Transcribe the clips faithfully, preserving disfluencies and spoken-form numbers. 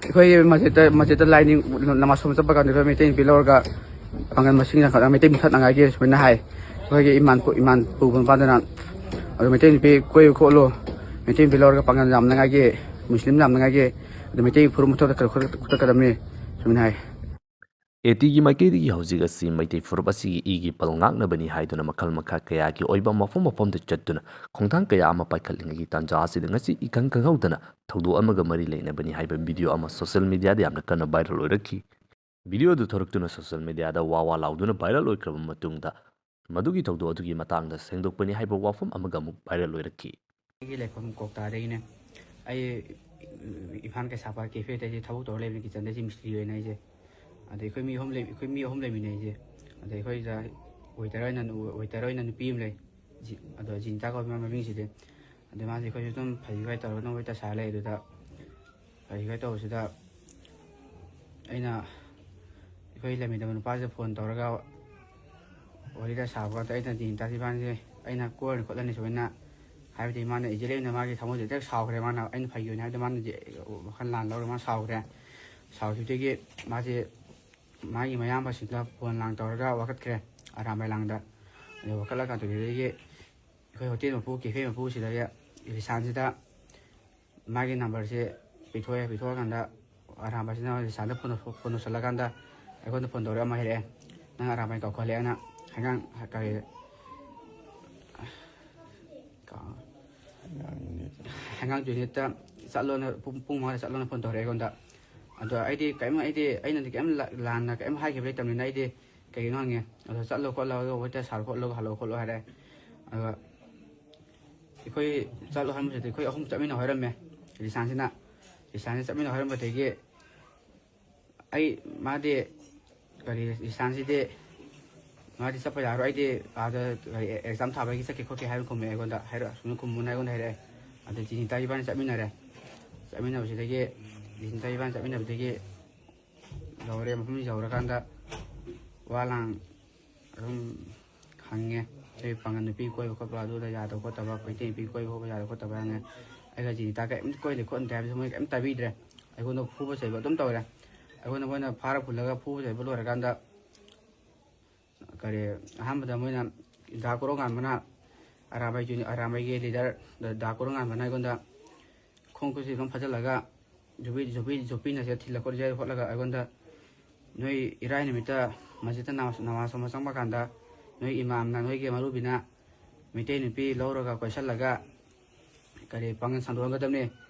ꯑꯩꯈꯣꯏ ꯃꯁꯖꯤꯠꯇ, ꯃꯁꯖꯤꯠꯇ ꯂꯥꯏ ꯅꯤꯡ-, ꯅꯃꯥꯖ ꯁꯣꯟꯕ ꯆꯠꯄ ꯀꯥꯟꯗ ꯑꯩꯈꯣꯏ ꯃꯩꯇꯩ ꯅꯨꯄꯤ ꯂꯧꯔꯒ ꯄꯥꯡꯒꯜ ꯃꯁꯤꯡ ꯌꯥꯝꯈꯠꯂꯒ ꯃꯩꯇꯩ ꯃꯨꯊꯠꯅꯉꯥꯏꯒꯤ ꯁꯨꯃꯥꯏꯅ ꯍꯥꯏ꯫ ꯑꯩꯈꯣꯏꯒꯤ ꯏꯃꯥꯟ ꯄꯨ-, ꯏꯃꯥꯟ ꯄꯨꯕ ꯅꯨꯄꯥꯗꯨꯅ, "ꯑꯗꯨ ꯃꯩꯇꯩ ꯅꯨꯄꯤ ꯀꯣꯏꯌꯨ ꯈꯣꯠꯂꯨ, ꯃꯩꯇꯩ ꯅꯨꯄꯤ ꯂꯧꯔꯒ ꯄꯥꯡꯒꯜ ꯌꯥꯝꯅꯉꯥꯏꯒꯤ, ꯃꯨꯁꯂꯤꯝ ꯌꯥꯝꯅꯉꯥꯏꯒꯤ, ꯑꯗꯨ ꯃꯩꯇꯩ ꯐꯨꯔꯨꯞ ꯃꯨꯊꯠ-, ꯃꯨꯊꯠꯀꯗꯕꯅꯤ," ꯁꯨꯃꯥꯏꯅ ꯍꯥꯏ꯫ ꯑꯦ ꯇꯤꯒꯤ ꯃꯥꯏꯀꯩꯗꯒꯤ ꯍꯧꯖꯤꯛ ꯑꯁꯤ ꯃꯩꯇꯩ ꯐꯨꯔꯨꯞ ꯑꯁꯤꯒꯤ ꯏꯒꯤ ꯄꯜ ꯉꯥꯛꯅꯕꯅꯤ ꯍꯥꯏꯗꯨꯅ ꯃꯈꯜ ꯃꯈꯥ ꯀꯌꯥꯒꯤ ꯑꯣꯏꯕ ꯃꯐꯝ ꯃꯐꯝꯗ ꯆꯠꯇꯨꯅ ꯈꯣꯡꯊꯥꯡ ꯀꯌꯥ ꯑꯃ ꯄꯥꯏꯈꯠꯂꯤꯉꯩꯒꯤ ꯇꯥꯟꯖꯥ ꯑꯁꯤꯗ ꯉꯁꯤ ꯏꯈꯪ ꯈꯪꯍꯧꯗꯅ ꯊꯧꯗꯣꯛ ꯑꯃꯒ ꯃꯔꯤ ꯂꯩꯅꯕꯅꯤ ꯍꯥꯏꯕ ꯚꯤꯗꯤꯑꯣ ꯑꯃ ꯁꯣꯁꯤꯌꯦꯜ ꯃꯤꯗꯤꯌꯥꯗ ꯌꯥꯝꯅ ꯀꯟꯅ ꯚꯥꯏꯔꯦꯜ ꯑꯣꯏꯔꯛꯈꯤ꯫ ꯚꯤꯗꯤꯑꯣ ꯑꯗꯨ ꯊꯣꯔꯛꯇꯨꯅ ꯁꯣꯁꯤꯌꯦꯜ ꯃꯤꯗꯤꯌꯥꯗ ꯋꯥ ꯋꯥ ꯂꯥꯎꯗꯨꯅ ꯚꯥꯏꯔꯦꯜ ꯑꯣꯏꯈ꯭ꯔꯕ ꯃꯇꯨꯡꯗ, ꯃꯗꯨꯒꯤ ꯊꯧꯗꯣꯛ ꯑꯗꯨꯒꯤ ꯃꯇꯥꯡꯗ ꯁꯦꯡꯗꯣꯛꯄꯅꯤ ꯍꯥꯏꯕ ꯋꯥꯐꯝ ꯑꯃꯒ ꯑꯃꯨꯛ ꯚꯥꯏꯔꯦꯜ ꯑꯣꯏꯔꯛꯈꯤ꯫ ꯑꯩꯒꯤ ꯂꯩꯐꯝ ꯀ꯭ꯋꯥꯛꯇꯥꯗꯒꯤꯅꯦ꯫ ꯑꯩ ꯏꯝꯐꯥꯜ ꯀꯩꯁꯥꯝꯄꯥꯠ ꯀꯦꯐꯦꯗ ꯑꯩꯁꯦ ꯊꯕꯛ ꯇꯧꯔ ꯂꯩꯕꯅꯤ, ꯀꯤꯆꯟꯗ ꯑꯩꯁꯦ ꯃꯤꯁꯇ꯭ꯔꯤ ꯑꯣꯏꯅ ꯑꯩꯁꯦ꯫ ꯑꯗ ꯑꯩꯈꯣꯏ ꯃꯤ ꯑꯍꯨꯝ ꯂꯩ-, ꯑꯩꯈꯣꯏ ꯃꯤ ꯑꯍꯨꯝ ꯂꯩꯃꯤꯟꯅꯩꯁꯦ꯫ ꯑꯗ ꯑꯩꯈꯣꯏꯗ ꯋꯦꯇꯔ ꯑꯣꯏꯅ, ꯋꯦꯇꯔ ꯑꯣꯏꯅ ꯅꯨꯄꯤ ꯑꯃ ꯂꯩ꯫ ꯖꯤ-, ꯑꯗꯣ ꯖꯤꯅꯤꯇꯥ ꯀꯧꯕ ꯃꯥ ꯃꯃꯤꯡꯁꯤꯗꯤ꯫ ꯑꯗ ꯃꯥꯁꯦ ꯑꯩꯈꯣꯏꯁꯨ ꯑꯗꯨꯝ ꯐꯩ ꯐꯩ ꯇꯧꯔꯒ ꯑꯗꯨꯝ ꯋꯦꯇꯔ ꯁꯥꯔ ꯂꯩ꯫ ꯑꯗꯨꯗ ꯀꯔꯤ ꯀꯔꯤ ꯇꯧꯕꯁꯤꯗ ꯑꯩꯅ ꯑꯩꯈꯣꯏ ꯂꯩꯃꯤꯟꯅꯕ ꯅꯨꯄꯥꯁꯤꯗ ꯐꯣꯟ ꯇꯧꯔꯒ ꯋꯥꯔꯤꯗ ꯁꯥꯕ ꯀꯥꯟꯗ ꯑꯩꯅ ꯖꯤꯅꯤꯇꯥꯁꯤ ꯏꯕꯥꯅꯤꯁꯦ ꯑꯩꯅ ꯀꯣꯏꯔꯅꯤ ꯈꯣꯠꯂꯅꯤ ꯁꯨꯃꯥꯏꯅ ꯍꯥꯏꯕꯗꯤ ꯃꯥꯅ ꯏꯖꯦꯂꯦꯟꯅ ꯃꯥꯒꯤ ꯊꯃꯣꯏꯗ ꯍꯦꯛꯇ ꯁꯥꯎꯈ꯭ꯔꯦ꯫ ꯃꯥꯅ ꯑꯩꯅ ꯐꯥꯒꯤ ꯑꯣꯏꯅ ꯍꯥꯏꯕꯗ ꯃꯥꯅ ꯖꯦ-, ꯋꯥꯈꯜ ꯂꯥꯟ ꯂꯧꯔꯒ ꯃꯥ ꯁꯥꯎꯈ꯭ꯔꯦ꯫ ꯁꯥꯎꯈꯤꯕꯗꯒꯤ ꯃꯥꯁꯦ ꯃꯥꯒꯤ ꯃꯌꯥꯝꯕꯁꯤꯡꯗ ꯐꯣꯟ ꯂꯥꯡ ꯇꯧꯔꯒ ꯋꯥꯀꯠꯈ꯭ꯔꯦ, ꯑꯔꯥꯝꯕꯥꯏ ꯂꯥꯡꯗ꯫ ꯑꯗꯨ ꯋꯥꯀꯠꯂꯀꯥꯟꯗꯨꯗꯒꯤ ꯑꯩꯈꯣꯏ ꯍꯣꯇꯦꯜ ꯃꯄꯨ, ꯀꯦꯐꯦ ꯃꯄꯨꯁꯤꯗꯒꯤ ꯔꯤꯁꯥꯟꯁꯤꯗ ꯃꯥꯒꯤ ꯅꯝꯕꯔꯁꯦ ꯄꯤꯊꯣꯛꯑꯦ꯫ ꯄꯤꯊꯣꯛꯑꯀꯥꯟꯗ ꯑꯔꯥꯝꯕꯥꯏꯁꯤꯅ ꯔꯤꯁꯥꯟꯗ ꯐꯣꯟ, ꯐꯣꯟ ꯇꯧꯁꯜꯂꯀꯥꯟꯗ ꯑꯩꯉꯣꯟꯗ ꯐꯣꯟ ꯇꯧꯔꯒ ꯑꯃ ꯍꯥꯏꯔꯛꯑꯦ, "ꯅꯪ ꯑꯔꯥꯝꯕꯥꯏ ꯀꯧꯈꯠꯂꯦꯅ ꯍꯩꯉꯥꯡ ꯀꯔꯤ ꯀꯥ-, ꯍꯩꯉꯥꯡ ꯌꯨꯅꯤꯠꯇ ꯆꯠꯂꯣꯅ, ꯄꯨꯡ, ꯄꯨꯡ ꯃꯉꯥꯗ ꯆꯠꯂꯣꯅ ꯐꯣꯟ ꯇꯧꯔꯛꯑꯦ ꯑꯩꯉꯣꯟꯗ꯫ ꯑꯗꯣ ꯑꯩꯗꯤ ꯀꯔꯤꯝ, ꯑꯩꯗꯤ, ꯑꯩꯅꯗꯤ ꯀꯔꯤꯝ ꯂꯥ-, ꯂꯥꯟꯅ ꯀꯔꯤꯝ ꯍꯥꯏꯈꯤꯕ ꯂꯩꯇꯕꯅꯤꯅ ꯑꯩꯗꯤ ꯀꯩꯒꯤꯅꯣ ꯍꯪꯉꯦ꯫ ꯑꯗꯣ ꯆꯠꯂꯣ ꯈꯣꯠꯂꯣ, ꯑꯗꯣ ꯋꯦꯇꯔ ꯁꯥꯔꯣ ꯈꯣꯠꯂꯣ, ꯍꯜꯂꯣ ꯈꯣꯠꯂꯣ ꯍꯥꯏꯔꯦ꯫ ꯑꯗꯨꯒ ꯑꯩꯈꯣꯏ ꯆꯠꯂꯣ ꯍꯥꯏꯔꯝꯕꯁꯤꯗ ꯑꯩꯈꯣꯏ ꯑꯍꯨꯝ ꯆꯠꯃꯤꯟꯅꯧ ꯍꯥꯏꯔꯝꯃꯦ꯫ ꯔꯤꯁꯥꯟꯁꯤꯅ, ꯔꯤꯁꯥꯟꯁꯤꯅ ꯆꯠꯃꯤꯟꯅꯧ ꯍꯥꯏꯔꯝꯕꯗꯒꯤ ꯑꯩ, ꯃꯥꯗꯤ ꯀꯔꯤ, ꯔꯤꯁꯥꯟꯁꯤꯗꯤ ꯃꯥꯗꯤ ꯆꯠꯄ ꯌꯥꯔꯣꯏ, ꯑꯩꯗꯤ ꯑꯥꯗ ꯀꯔꯤ ꯑꯦꯛꯖꯥꯝ ꯊꯥꯕꯒꯤ ꯆꯠꯀꯦ ꯈꯣꯠꯀꯦ ꯍꯥꯏꯕ ꯈꯨꯝꯃꯦ ꯑꯩꯉꯣꯟꯗ꯫ ꯍꯥꯏꯔ ꯑꯁꯨꯝꯅ ꯈꯨꯝꯃꯨꯅ ꯑꯩꯉꯣꯟꯗ ꯍꯥꯏꯔꯛꯑꯦ꯫ ꯑꯗ ꯖꯤꯅꯤꯇꯥ ꯏꯕꯥꯅꯤ ꯆꯠꯃꯤꯟꯅꯔꯦ꯫ ꯆꯠꯃꯤꯟꯅꯕꯁꯤꯗꯒꯤ, ꯖꯤꯅꯤꯇꯥ ꯏꯕꯥꯅꯤ ꯆꯠꯃꯤꯟꯅꯕꯗꯒꯤ ꯂꯣꯏꯔꯦ꯫ ꯃꯐꯝ ꯌꯧꯔꯀꯥꯟꯗ ꯋꯥ ꯂꯥꯡ ꯑꯗꯨꯝ ꯍꯪꯉꯦ꯫ ꯑꯩ ꯄꯥꯡꯒꯜ ꯅꯨꯄꯤ ꯀꯣꯏꯕ ꯈꯣꯠꯄ ꯑꯗꯨꯗ ꯌꯥꯗꯕ ꯈꯣꯠꯇꯕ, ꯃꯩꯇꯩ ꯅꯨꯄꯤ ꯀꯣꯏꯕ ꯈꯣꯠꯄ ꯌꯥꯗꯕ ꯈꯣꯠꯇꯕ ꯍꯪꯉꯦ꯫ ꯑꯩꯒ ꯖꯤꯅꯤꯇꯥ ꯀꯔꯤꯝꯇ ꯀꯣꯏꯗꯦ ꯈꯣꯠꯅꯗꯦ ꯍꯥꯏꯕꯁꯨ ꯃꯣꯏ ꯀꯔꯤꯝ ꯇꯥꯕꯤꯗ꯭ꯔꯦ꯫ ꯑꯩꯉꯣꯟꯗ ꯐꯨꯕ ꯆꯩꯕ ꯑꯗꯨꯝ ꯇꯧꯔꯦ꯫ ꯑꯩꯉꯣꯟꯗ ꯃꯣꯏꯅ ꯐꯥꯔ ꯄꯨꯜꯂꯒ ꯐꯨꯕ ꯆꯩꯕ ꯂꯣꯏꯔꯀꯥꯟꯗ, ꯀꯔꯤ, ꯑꯍꯥꯟꯕꯗ ꯃꯣꯏꯅ ꯗꯥ ꯀꯣꯔꯧꯉꯥꯟꯕꯅ ꯑꯔꯥꯃꯩ ꯌꯨꯅꯤ-, ꯑꯔꯥꯃꯩꯒꯤ ꯂꯤꯗꯔ ꯗꯥ ꯀꯣꯔꯧꯉꯥꯟꯕꯅ ꯑꯩꯉꯣꯟꯗ ꯈꯣꯡ ꯈꯨꯠꯁꯤ ꯑꯗꯨꯝ ꯐꯥꯖꯤꯜꯂꯒ ꯖꯣꯄꯤ, ꯖꯣꯄꯤ, ꯖꯣꯄꯤꯅꯁꯦ ꯊꯤꯜꯂ ꯈꯣꯠꯂꯁꯦ ꯍꯣꯠꯂꯒ ꯑꯩꯉꯣꯟꯗ ꯅꯣꯏ ꯏꯔꯥꯏ ꯅꯨꯃꯤꯠꯇ ꯃꯁꯖꯤꯠꯇ ꯅꯃꯥꯖ, ꯅꯃꯥꯖ ꯁꯣꯟꯕ ꯆꯪꯕ ꯀꯥꯟꯗ ꯅꯣꯏ ꯏꯃꯥꯝꯅ ꯅꯣꯏꯒꯤ ꯃꯧꯂꯨꯕꯤꯅ ꯃꯩꯇꯩ ꯅꯨꯄꯤ ꯂꯧꯔꯒ ꯀꯣꯏꯁꯜꯂꯒ ꯀꯔꯤ ꯄꯥꯡꯒꯜ ꯁꯟꯗꯣꯛꯍꯟꯒꯗꯕꯅꯤ,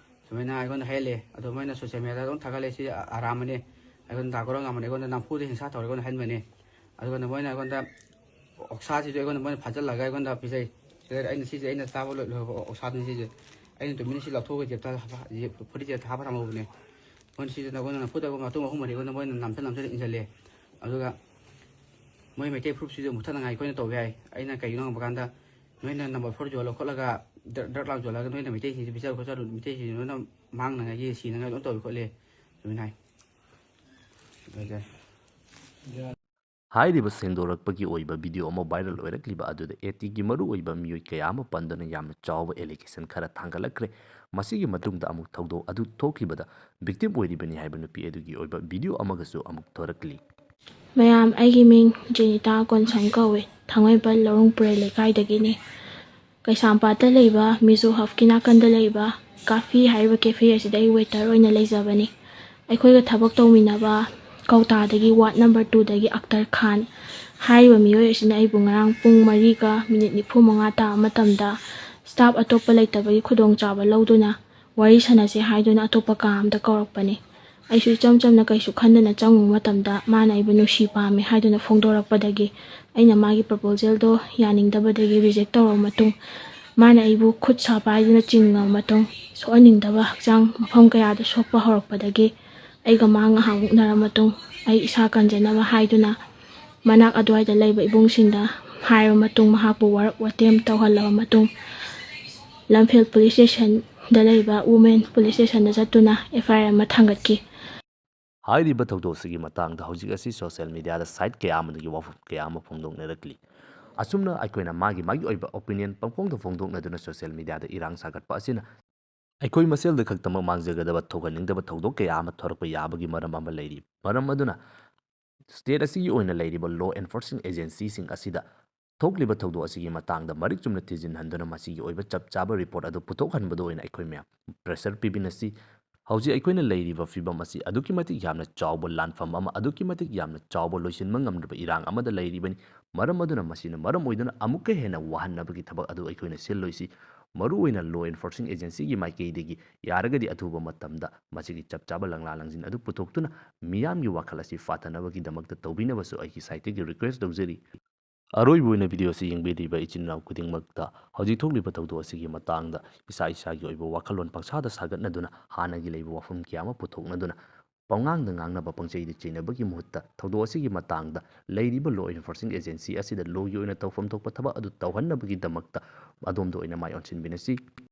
ꯁꯨꯃꯥꯏꯅ ꯑꯩꯉꯣꯟꯗ ꯍꯥꯏꯍꯜꯂꯦ꯫ ꯑꯗꯣ ꯃꯣꯏꯅ ꯁꯣꯁꯤꯌꯦꯜ ꯃꯦꯗꯤꯌꯥꯗ ꯑꯗꯨꯝ ꯊꯥꯒꯠꯂꯦ, ꯁꯤ ꯑꯔꯥꯝꯕꯅꯤ, ꯑꯩꯉꯣꯟꯗ ꯗꯥ ꯀꯣꯔꯧꯉꯥꯟꯕꯅ ꯑꯩꯉꯣꯟꯗ ꯅꯝꯐꯨꯗ ꯍꯤꯡꯁꯥ ꯊꯧꯔꯥ ꯑꯩꯉꯣꯟꯗ ꯍꯥꯏꯍꯟꯕꯅꯤ꯫ ꯑꯗꯨꯒ ꯃꯣꯏꯅ ꯑꯩꯉꯣꯟꯗ ꯑꯣꯛꯁꯥꯁꯤꯁꯨ ꯑꯩꯉꯣꯟꯗ ꯃꯣꯏꯅ ꯐꯥꯖꯤꯜꯂꯒ ꯑꯩꯉꯣꯟꯗ ꯄꯤꯖꯩ꯫ ꯁꯤꯗ ꯑꯩꯅ ꯁꯤꯁꯦ ꯑꯩꯅ ꯆꯥꯕ ꯂꯣꯏ-, ꯂꯣꯏꯕ ꯑꯣꯛꯁꯥꯗꯨꯅꯤ ꯁꯤꯁꯦ꯫ ꯑꯩꯅ ꯇꯨꯃꯤꯟꯅ ꯁꯤ ꯂꯧꯊꯣꯛꯑꯒ ꯖꯦꯞꯇ ꯍꯥꯞꯄ-, ꯖꯦꯞ-, ꯐꯨꯔꯤꯠ ꯖꯦꯞꯇ ꯍꯥꯞꯄ ꯊꯝꯍꯧꯕꯅꯦ꯫ ꯃꯣꯏꯅ ꯁꯤꯁꯤꯅ ꯑꯩꯉꯣꯟꯗ ꯅꯝꯐꯨꯗ ꯃꯇꯨꯡ ꯑꯍꯨꯝ ꯃꯔꯤ ꯑꯩꯉꯣꯟꯗ ꯃꯣꯏꯅ ꯅꯝꯁꯤꯜ ꯅꯝꯁꯤꯜ ꯏꯟꯁꯤꯜꯂꯦ꯫ ꯑꯗꯨꯒ ꯃꯣꯏ ꯃꯩꯇꯩ ꯐꯨꯔꯨꯞꯁꯤꯁꯨ ꯃꯨꯊꯠꯅꯉꯥꯏ ꯑꯩꯈꯣꯏꯅ ꯇꯧꯕ ꯌꯥꯏ꯫ ꯑꯩꯅ ꯀꯩꯒꯤꯅꯣ ꯍꯪꯕ ꯀꯥꯟꯗ, ꯅꯣꯏꯅ ꯅꯝꯕꯔ ꯐꯣꯔ ꯌꯣꯜꯂ ꯈꯣꯠꯂꯒ ꯗ꯭ꯔ-, ꯗ꯭ꯔꯒ ꯂꯥꯡ ꯌꯣꯜꯂꯒ ꯅꯣꯏꯅ ꯃꯩꯇꯩꯁꯤꯡꯁꯤ ꯄꯤꯖꯔꯨ ꯈꯣꯠꯆꯔꯨ, ꯃꯩꯇꯩꯁꯤꯡꯁꯤ ꯂꯣꯏꯅ ꯃꯥꯡꯅꯉꯥꯏꯒꯤ, ꯁꯤꯅꯉꯥꯏ ꯂꯣꯏꯅ ꯇꯧꯏ ꯈꯣꯠꯂꯤ ꯑꯗꯨꯃꯥꯏꯅ ꯍꯥꯏ꯫ ꯂꯣꯏꯖꯔꯦ꯫ ꯍꯥꯏꯔꯤꯕ ꯁꯦꯡꯗꯣꯔꯛꯄꯒꯤ ꯑꯣꯏꯕ ꯚꯤꯗꯤꯑꯣ ꯑꯃ ꯚꯥꯏꯔꯦꯜ ꯑꯣꯏꯔꯛꯂꯤꯕ ꯑꯗꯨꯗ ꯑꯦ ꯇꯤꯒꯤ ꯃꯔꯨꯑꯣꯏꯕ ꯃꯤꯑꯣꯏ ꯀꯌꯥ ꯑꯃ ꯄꯟꯗꯨꯅ ꯌꯥꯝꯅ ꯆꯥꯎꯕ ꯑꯦꯂꯤꯒꯦꯁꯟ ꯈꯔ ꯊꯥꯡꯒꯠꯂꯛꯈ꯭ꯔꯦ꯫ ꯃꯁꯤꯒꯤ ꯃꯇꯨꯡꯗ ꯑꯃꯨꯛ ꯊꯧꯗꯣꯛ ꯑꯗꯨ ꯊꯣꯛꯈꯤꯕꯗ ꯚꯤꯛꯇꯤꯝ ꯑꯣꯏꯔꯤꯕꯅꯤ ꯍꯥꯏꯕ ꯅꯨꯄꯤ ꯑꯗꯨꯒꯤ ꯑꯣꯏꯕ ꯚꯤꯗꯤꯑꯣ ꯑꯃꯒꯁꯨ ꯑꯃꯨꯛ ꯊꯣꯔꯛꯂꯤ꯫ ꯃꯌꯥꯝ, ꯑꯩꯒꯤ ꯃꯤꯡ ꯖꯦꯅꯤꯇꯥ ꯀꯣꯟꯁꯝ ꯀꯧꯏ꯫ ꯊꯥꯡꯃꯩꯕꯟ ꯂꯧꯔꯨꯡ ꯄꯨꯔꯦꯜ ꯂꯩꯀꯥꯏꯗꯒꯤꯅꯤ꯫ ꯀꯩꯁꯥꯝꯄꯥꯠꯇ ꯂꯩꯕ ꯃꯤꯖꯣ ꯍꯕꯀꯤ ꯅꯥꯀꯟꯗ ꯂꯩꯕ ꯀꯥꯐꯤ ꯍꯥꯏꯔꯤꯕ ꯀꯦꯐꯦ ꯑꯁꯤꯗ ꯑꯩ ꯋꯦꯇꯔ ꯑꯣꯏꯅ ꯂꯩꯖꯕꯅꯤ꯫ ꯑꯩꯈꯣꯏꯒ ꯊꯕꯛ ꯇꯧꯃꯤꯟꯅꯕ ꯀꯧꯇꯥꯗꯒꯤ ꯋꯥꯔꯗ ꯅꯝꯕꯔ ꯇꯨꯗꯒꯤ ꯑꯛꯇꯔ ꯈꯥꯟ ꯍꯥꯏꯔꯤꯕ ꯃꯤꯑꯣꯏ ꯑꯁꯤꯅ ꯑꯩꯕꯨ ꯉꯔꯥꯡ ꯄꯨꯡ ꯃꯔꯤꯒ ꯃꯤꯅꯤꯠ ꯅꯤꯐꯨ ꯃꯉꯥ ꯇꯥꯕ ꯃꯇꯝꯗ ꯁ꯭ꯇꯥꯐ ꯑꯇꯣꯞꯄ ꯂꯩꯇꯕꯒꯤ ꯈꯨꯗꯣꯡꯆꯥꯕ ꯂꯧꯗꯨꯅ ꯋꯥꯔꯤ ꯁꯥꯟꯅꯁꯦ ꯍꯥꯏꯗꯨꯅ ꯑꯇꯣꯞꯄ ꯀꯥ ꯑꯃꯗ ꯀꯧꯔꯛꯄꯅꯤ꯫ ꯑꯩꯁꯨ ꯏꯆꯝ ꯆꯝꯅ ꯀꯩꯁꯨ ꯈꯟꯗꯅ ꯆꯪꯉꯨꯕ ꯃꯇꯝꯗ ꯃꯥꯅ ꯑꯩꯕꯨ ꯅꯨꯡꯁꯤ ꯄꯥꯝꯃꯤ ꯍꯥꯏꯗꯨꯅ ꯐꯣꯡꯗꯣꯔꯛꯄꯗꯒꯤ ꯑꯩꯅ ꯃꯥꯒꯤ ꯄ꯭ꯔꯄꯣꯖꯦꯜꯗꯣ ꯌꯥꯅꯤꯡꯗꯕꯗꯒꯤ ꯔꯤꯖꯦꯛ ꯇꯧꯔꯕ ꯃꯇꯨꯡ, ꯃꯥꯅ ꯑꯩꯕꯨ ꯈꯨꯠ ꯁꯥ ꯄꯥꯏꯗꯨꯅ ꯆꯤꯡꯉꯕ ꯃꯇꯨꯡ, ꯁꯣꯛꯍꯟꯅꯤꯡꯗꯕ ꯍꯛꯆꯥꯡ ꯃꯐꯝ ꯀꯌꯥꯗ ꯁꯣꯛꯄ ꯍꯧꯔꯛꯄꯗꯒꯤ ꯑꯩꯒ ꯃꯥ ꯉꯥꯏꯍꯥꯛ ꯃꯨꯛꯅꯔꯕ ꯃꯇꯨꯡ, ꯑꯩ ꯏꯁꯥ ꯀꯟꯖꯅꯕ ꯍꯥꯏꯗꯨꯅ ꯃꯅꯥꯛ ꯑꯗꯨꯋꯥꯏꯗ ꯂꯩꯕ ꯏꯕꯨꯡꯁꯤꯡꯗ ꯍꯥꯏꯔꯕ ꯃꯇꯨꯡ, ꯃꯍꯥꯛꯄꯨ ꯋꯥꯔꯛ ꯋꯥꯇꯦꯝ ꯇꯧꯍꯜꯂꯕ ꯃꯇꯨꯡ, ꯂꯝꯐꯦꯜ ꯄꯨꯂꯤꯁ ꯁ꯭ꯇꯦꯁꯟꯗ ꯂꯩꯕ ꯋꯨꯃꯦꯟ ꯄꯨꯂꯤꯁ ꯁ꯭ꯇꯦꯁꯟꯗ ꯆꯠꯇꯨꯅ ꯑꯦꯐ ꯑꯥꯏ ꯑꯥꯔ ꯑꯃ ꯊꯥꯡꯒꯠꯈꯤ꯫ ꯍꯥꯏꯔꯤꯕ ꯊꯧꯗꯣꯛꯁꯤꯒꯤ ꯃꯇꯥꯡꯗ ꯍꯧꯖꯤꯛ ꯑꯁꯤ ꯁꯣꯁꯤꯌꯦꯜ ꯃꯤꯗꯤꯌꯥꯗ ꯁꯥꯏꯠ ꯀꯌꯥ ꯑꯃꯗꯒꯤ ꯋꯥꯐꯝ ꯀꯌꯥ ꯑꯃ ꯐꯣꯡꯗꯣꯛꯅꯔꯛꯂꯤ꯫ ꯑꯁꯨꯝꯅ ꯑꯩꯈꯣꯏꯅ ꯃꯥꯒꯤ ꯃꯥꯒꯤ ꯑꯣꯏꯕ ꯑꯣꯄꯤꯅꯤꯌꯟ ꯄꯪꯐꯣꯡꯗ ꯐꯣꯡꯗꯣꯛꯅꯗꯨꯅ ꯁꯣꯁꯤꯌꯦꯜ ꯃꯤꯗꯤꯌꯥꯗ ꯏꯔꯥꯡ ꯁꯥꯒꯠꯄ ꯑꯁꯤꯅ ꯑꯩꯈꯣꯏ ꯃꯁꯦꯜꯗ ꯈꯛꯇꯃꯛ ꯃꯥꯡꯖꯒꯗꯕ ꯊꯣꯛꯍꯟꯅꯤꯡꯗꯕ ꯊꯧꯗꯣꯛ ꯀꯌꯥ ꯑꯃ ꯊꯣꯔꯛꯄ ꯌꯥꯕꯒꯤ ꯃꯔꯝ ꯑꯃ ꯂꯩꯔꯤ꯫ ꯃꯔꯝ ꯑꯗꯨꯅ state ꯑꯁꯤꯒꯤ ꯑꯣꯏꯅ ꯂꯩꯔꯤꯕ law enforcing agencyꯁꯤꯡ ꯑꯁꯤꯗ ꯊꯣꯛꯂꯤꯕ ꯊꯧꯗꯣꯛ ꯑꯁꯤꯒꯤ ꯃꯇꯥꯡꯗ ꯃꯔꯤꯛ ꯆꯨꯝꯅ ꯊꯤꯖꯤꯟꯍꯟꯗꯨꯅ ꯃꯁꯤꯒꯤ ꯑꯣꯏꯕ ꯆꯞ ꯆꯥꯕ report ꯑꯗꯨ ꯄꯨꯊꯣꯛꯍꯟꯕꯗ ꯑꯣꯏꯅ ꯑꯩꯈꯣꯏ ꯃꯌꯥꯝ pressure ꯄꯤꯕꯤꯅꯁꯤ꯫ ꯍꯧꯖꯤꯛ ꯑꯩꯈꯣꯏꯅ ꯂꯩꯔꯤꯕ ꯐꯤꯕꯝ ꯑꯁꯤ ꯑꯗꯨꯛꯀꯤ ꯃꯇꯤꯛ ꯌꯥꯝꯅ ꯆꯥꯎꯕ ꯂꯥꯟꯐꯝ ꯑꯃ, ꯑꯗꯨꯛꯀꯤ ꯃꯇꯤꯛ ꯌꯥꯝꯅ ꯆꯥꯎꯕ ꯂꯣꯏꯁꯤꯟꯕ ꯉꯝꯗ꯭ꯔꯕ ꯏꯔꯥꯡ ꯑꯃꯗ ꯂꯩꯔꯤꯕꯅꯤ꯫ ꯃꯔꯝ ꯑꯗꯨꯅ ꯃꯁꯤꯅ ꯃꯔꯝ ꯑꯣꯏꯗꯨꯅ ꯑꯃꯨꯛꯀ ꯍꯦꯟꯅ ꯋꯥꯍꯟꯅꯕꯒꯤ ꯊꯕꯛ ꯑꯗꯨ ꯑꯩꯈꯣꯏꯅ ꯁꯤꯜꯂꯣꯏꯁꯤ꯫ ꯃꯔꯨꯑꯣꯏꯅ law enforcing agencyꯒꯤ ꯃꯥꯏꯀꯩꯗꯒꯤ ꯌꯥꯔꯒꯗꯤ ꯑꯊꯨꯕ ꯃꯇꯝꯗ ꯃꯁꯤꯒꯤ ꯆꯞ ꯆꯥꯕ ꯂꯪꯂꯥ ꯂꯪꯁꯤꯟ ꯑꯗꯨ ꯄꯨꯊꯣꯛꯇꯨꯅ ꯃꯤꯌꯥꯝꯒꯤ ꯋꯥꯈꯜ ꯑꯁꯤ ꯐꯥꯊꯅꯕꯒꯤꯗꯃꯛꯇ ꯇꯧꯕꯤꯅꯕꯁꯨ ꯑꯩꯒꯤ sideꯇꯒꯤ request ꯇꯧꯖꯔꯤ꯫ ꯑꯔꯣꯏꯕ ꯑꯣꯏꯅ video ꯑꯁꯤ ꯌꯦꯡꯕꯤꯔꯤꯕ ꯏꯆꯤꯟ ꯏꯅꯥꯎ ꯈꯨꯗꯤꯡꯃꯛꯇ ꯍꯧꯖꯤꯛ ꯊꯣꯛꯂꯤꯕ ꯊꯧꯗꯣꯛ ꯑꯁꯤꯒꯤ ꯃꯇꯥꯡꯗ ꯏꯁꯥ ꯏꯁꯥꯒꯤ ꯑꯣꯏꯕ ꯋꯥꯈꯜꯂꯣꯟ ꯄꯪꯁꯥꯗ ꯁꯥꯒꯠꯅꯗꯨꯅ ꯍꯥꯟꯅꯒꯤ ꯂꯩꯕ ꯋꯥꯐꯝ ꯀꯌꯥ ꯑꯃ ꯄꯨꯊꯣꯛꯅꯗꯨꯅ ꯄꯪꯉꯥꯡꯗ ꯉꯥꯡꯅꯕ, ꯄꯪꯆꯩꯗ ꯆꯩꯅꯕꯒꯤ ꯃꯍꯨꯠꯇ ꯊꯧꯗꯣꯛ ꯑꯁꯤꯒꯤ ꯃꯇꯥꯡꯗ ꯂꯩꯔꯤꯕ law enforcing agency ꯑꯁꯤꯗ lawꯒꯤ ꯑꯣꯏꯅ ꯇꯧꯐꯝ ꯊꯣꯛꯄ ꯊꯕꯛ ꯑꯗꯨ ꯇꯧꯍꯟꯅꯕꯒꯤꯗꯃꯛꯇ ꯑꯗꯣꯝꯗ ꯑꯣꯏꯅ ꯃꯥꯏ ꯑꯣꯟꯁꯤꯟꯕꯤꯅꯁꯤ꯫